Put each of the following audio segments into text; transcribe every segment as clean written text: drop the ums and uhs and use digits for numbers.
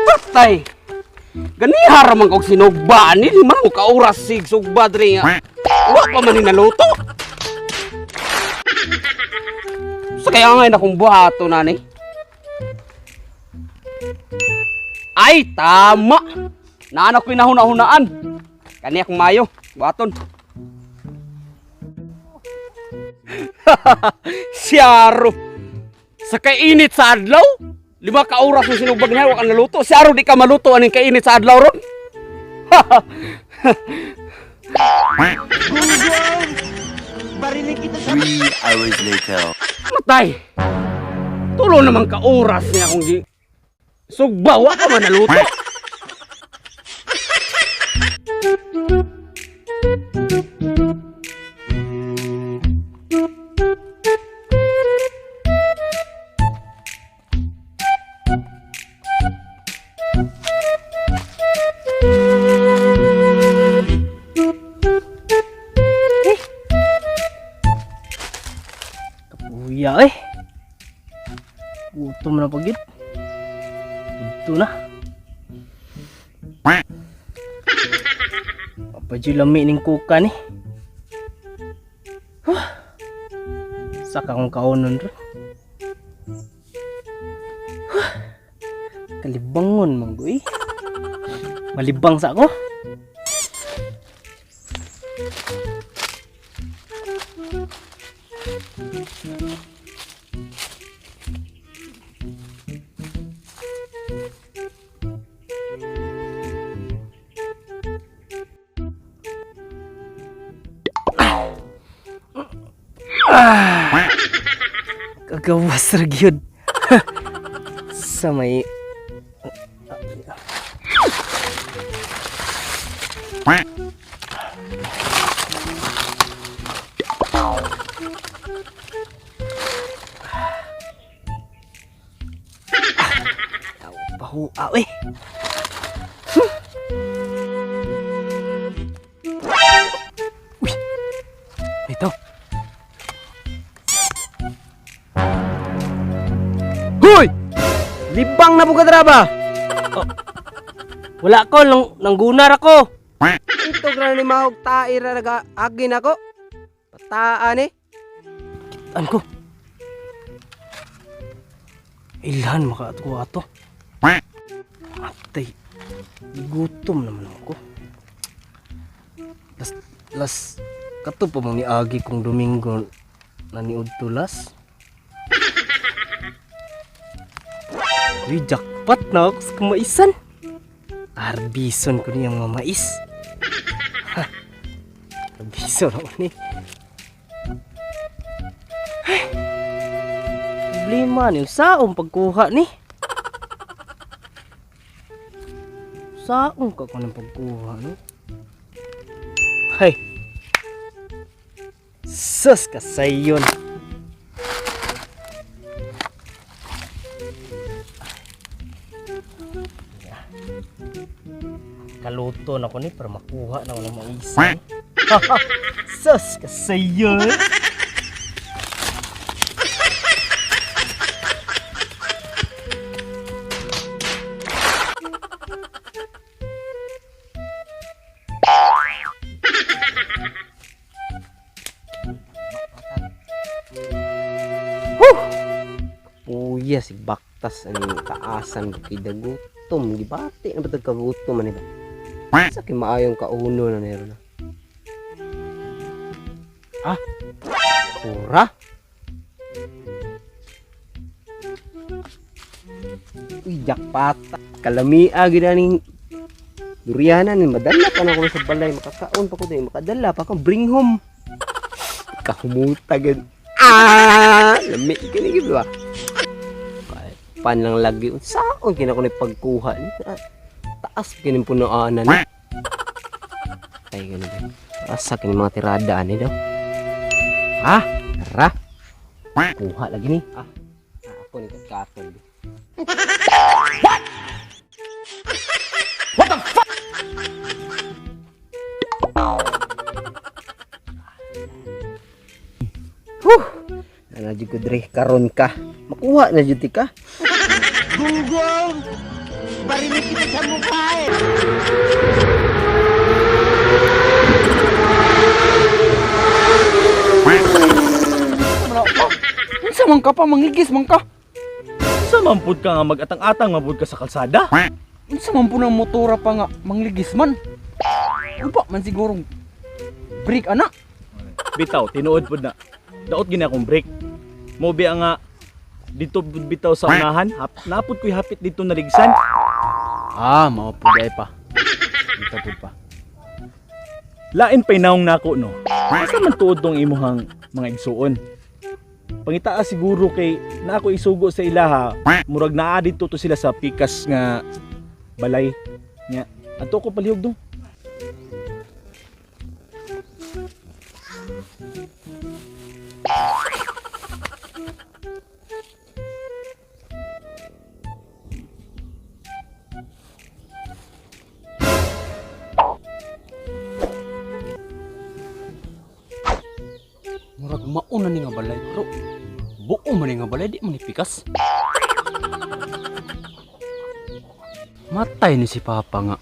Patay! Ganiha ra man kog sinugba ni 5 ka oras sig sugba diri nga. Wa pa man ni naluto. Sa kaya nga na kong buhato na ni. Ay, tama! Naanak ko nahuna-hunaan. Kani akong mayo, buhaton. Siyaro! Sa kainit sa adlaw? 5 ka oras ng sinubag niya, wa ka naluto. Siyaro, di ka maluto aning kainit sa adlaw ron. 3 hours later. Matay! Tulo naman ka oras niya akong gi... Sugba, wa ka man naluto. Kapuya eh. Gutom na pagit. Ito na. Papadyo lami ning kuka ni. Huh. Saka akong kaonon ro. Huh. Kalibangon man ko eh. Malibang sa ako. Kagawas ra gyud. Sa may Pahuaw eh. Uy. Ito. Hoy! Libang na po ka ba? Oh. Wala ko, nang, nanggunar ako. Ito gran ni mahog taira naga agin ako. Pataan eh. Kitaan ko. Ilan makaatko ato? Atay, gutom naman ako. Las, las, kato pa mong niagi kong Domingo na niud tulas. Uy, jackpot na ako sa kumaisan. Arbison ko niyang mamais. Ha, arbison ako ni. Problema ni saong pagkuha ni. Saong ka ko ng pagkuha no? Hay. Sus kasayon. Kaluto na ko ni para makuha na ko ng maisan. Sus kasayon. Puya si Baktas ani taasan kay dagutom gibati na ba kagutom ani ba? Sa kay maayong kauno na nero na. Ah. Pura. Uy, jackpot. Kalamia gid aning durianan ni madala pa na ko sa balay makakaon pa ko dai makadala pa ko bring home. Kahumuta gid. Ah, lami gini gid ba? Pan lang lagi unsaon kina ko ni pagkuha ni Ah, taas kini punoanan ni ay gani ba asa kini mga tirada ani daw ah tara kuha lagi ni ah, ah ako ni katol. What? What the fuck? Huh. Na jud ko dre karon ka. Makuha na jud ti ka. Unsa man ka pa mangigis man ka? Sa mampud ka nga magatang-atang mapud ka sa kalsada? Unsa man po ng motora pa nga mangligis man? Upa man sigurong break ana. Bitaw, tinuod pud na. Daot gina akong break. Mo biya nga dito pud bitaw sa unahan, napud ko'y hapit dito naligsan. Ah, mao pud ay pa. Dito pud pa. Lain pa'y naong nako no. Asa man tuod tong imuhang mga igsuon? Pangitaa siguro kay na ako isugo sa ilaha, murag naa dito to sila sa pikas nga balay nya. Adto ko palihog dong. Murag mauna ni nga balay pero buo man ni nga balay di man ni pikas. Matay ni si Papa nga.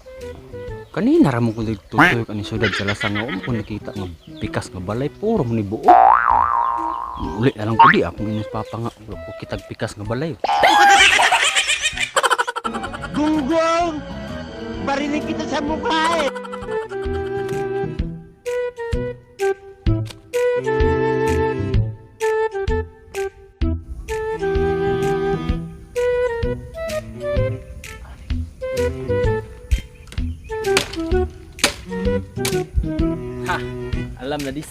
Kanina ra mo ko nagtutoy ani syudad sa lasang nga ko nakita nga pikas nga balay puro man ni buo. Uli na lang ko di akong inis Papa nga wala ko kitag pikas nga balay. Gunggong! Barinig kita sa mukha eh! Ha, alam na dis.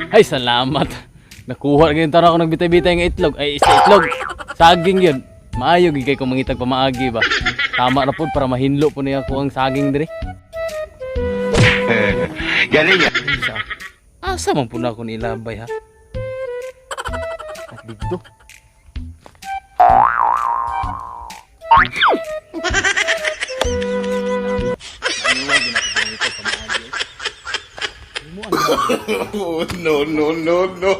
Ay, salamat. Nakuha na ganyan ako nagbitay-bitay ng itlog. Ay, isa itlog. Saging yun. Maayo gid kay kung mangitag pamaagi ba. Tama ra pod para mahinlo po niya ako ang saging dire. Galing ah! Sa asa man po na ako nilabay ha? At dito. No, no, no, no!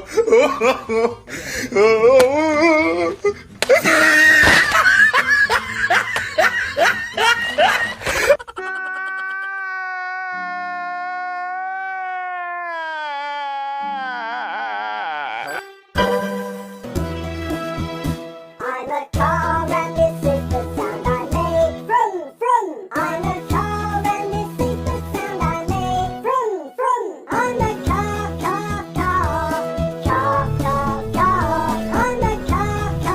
I'm a